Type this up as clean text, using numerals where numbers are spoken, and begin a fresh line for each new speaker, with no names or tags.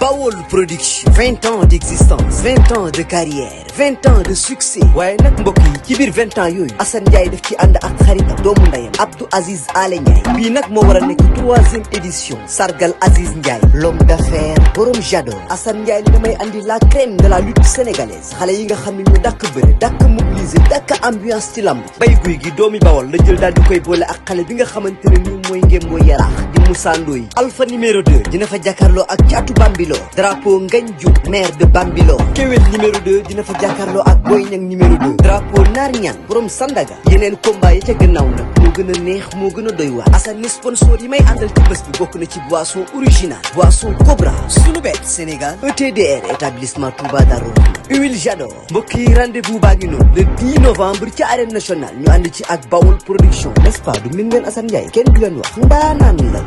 Bawol production 20 ans d'existence 20 ans de carrière 20 ans de succès waaye nag mbokk yi ci biir 20 ans yooyu Assane Ndiaye daf ci ànd ak xaritam doomu ndeyam Abdou Aziz Ale Ndiaye bii nag moo war a nekk 3e édition sargal Aziz Ndiaye l'homme d'affaires borom Jado Assane Ndiaye ni damay andi la crème de la lutte sénégalaise xale yi nga xam ne ñu dàkk bëre dàkk mobiliser dàkk ambiance ci lamb bay guy gi doomi Bawol la jël daal di koy boole ak xale bi nga xamante ne nii mooy ngémboo yaraax di Moussa Ndoye Alpha numéro 2 dina fa jàkkaarloo ak Caatu Bambilor drapeau Ngagne Diouf maire de Bambilor Kewel numéro 2 dina fa jàkkaarloo ak Boy Niang numéro 2 drapeau Naar Ñaan borom Sandaga yeneen combat yi ca gannaaw nag moo gën a neex moo gën a doy waar Assane ni sponsor yi may àndal ci bés bi bokk na ci boisson original boisson Cobra Sunubet Sénégal ETDR établissement Touba Darou huile Jador mbokk yi rendez-vous baa ngi noonu le 10 novembre ci Arène Nationale ñu ànd ci ak Bawol production n'est-ce pas du min ngeen Assane Ndiaye kenn du leen wax ndaanaan la